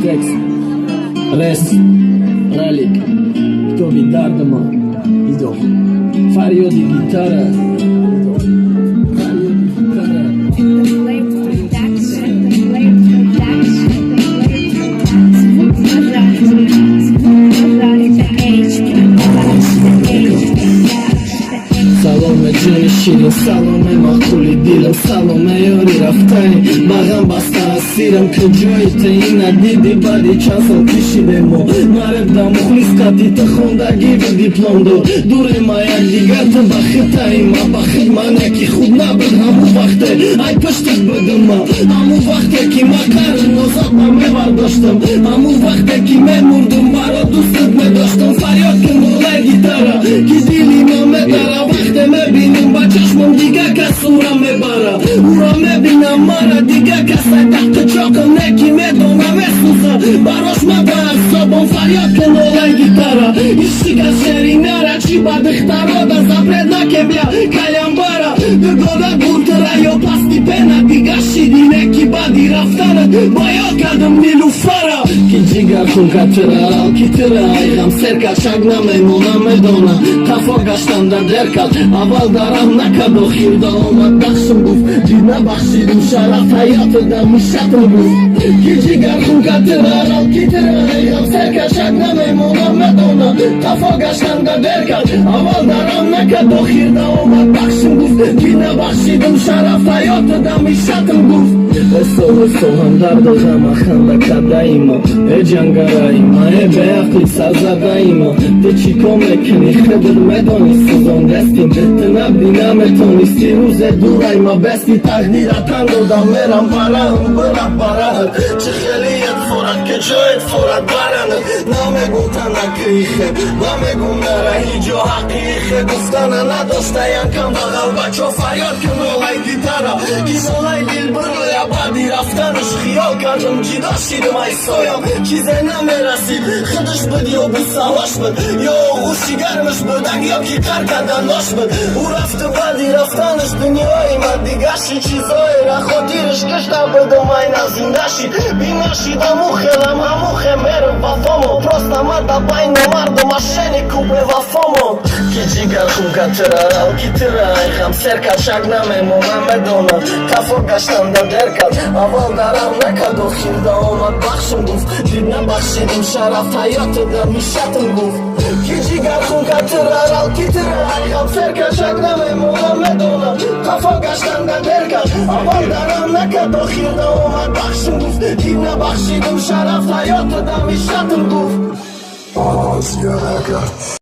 Текст Рес Ралик, китоби дардама идо, фарёди гитара идо, фарёди гитара. The Flame Production, The Flame Production, The Flame Production. Звук пожарьте, звук пожарьте, H Production, H Production, H. Саломе, ҷони ширин, саломе, маъқули дилам, саломе, ёри рафтанӣ, ба ғам баста асирам. Куҷои ту, ина диди, баъди чанд сол кишидемо нареб да мухлис қати ту хондагӣ диплом дод. Дурема якдигар, ту ба хитаи ма ба хид, ман яки худ набуд. Ҳамун вақте ай пуштат будума, ҳамун вақте ки ма қари нозат ба мевардоштам, ҳамун вақте ки мемурдум, маро дӯстат медоштам. Фарёд кун, болаи гитара, ки дили ман медара. Вақте мебинам ба чашмам, дига кас ура мебара, ура мебинам, мара дига кас ай таҳти чоқам неки медонам, месӯза барош ма ба асобам. Фарёд кун, олай гитара, ишти кас шери нара, чӣ ба духтаро да запрет накем я калямбара. Дугона гуртара ё постепенно дига шиди неки, баъди рафтанат ба ёд кардам Нилуфара. Ки ҷигар хун катира, ки тира ай ғам сер кард, шак намемона, медона, қафо гаштан да дер кард. Аввал дарам накард, охир да омад, бахшим гуфт, дид набахшидум, шараф ҳаёту да мишатм гуфт. Ки ҷигар хун катира, ки тира ай ғам сер кард, шак намемона, медона, қафо гаштан да дер кард. Аввал дарам накард, охир да омад, бахшим гуфт, ки набахшидум, шараф ҳаёту да мишатм гуфт. Эсо, эсо, ҳам дарду ғама ханда кардаима, э ҷангараима, э беақли сарзадаима. Ту чӣ кор мекунӣ, худат медонӣ, сӯзондестим. Ту набди, наметонисти рӯзе дурайма бести. Тақдира тан додам, мерам бараҳм, бира бараҳм. Чӣ хелият форад, ки ҷоят форад баранат. Намегум танакихе, намегум нара ҳиҷо ҳақиқе. Гуфтана надоштаян кам бағал бачо. Фарёд кун, олай гитара, ки нолаи дил бироя. Баъди рафтанаш хиёл кардам, ҷидо шидам ай соям, чизе намерасид. Худаш буд ё бусаҳош буд, ё оғӯши гармаш буд, ак ё ки қар карданош буд. Ӯ рафту баъди рафтанаш дунёи ман дига шид. Чизоеро хотираш кишта будум, айна зинда шид. Бинашидаму хелам, ҳамухе меру вафомо. Просто ма да байни мардум мошеннику бевафомо. Ки ҷигар хун катира, ки тира ай ғам сер кард, шак намемона, медонам, қафо гаштан да дер кард. Аввал дарам накард, охир да омад, бахшим гуфт, дид набахшидим, шараф ҳаёту да мишатм гуфт. Ки ҷигар хун катира, ки тира ай ғам сер кард, шак намемона, медонам, қафо гаштан да дер кард. Аввал дарам накард, охир да омад, бахшим гуфт, дид набахшидим, шараф ҳаёту да мишатм гуфт. Азия Рекордс.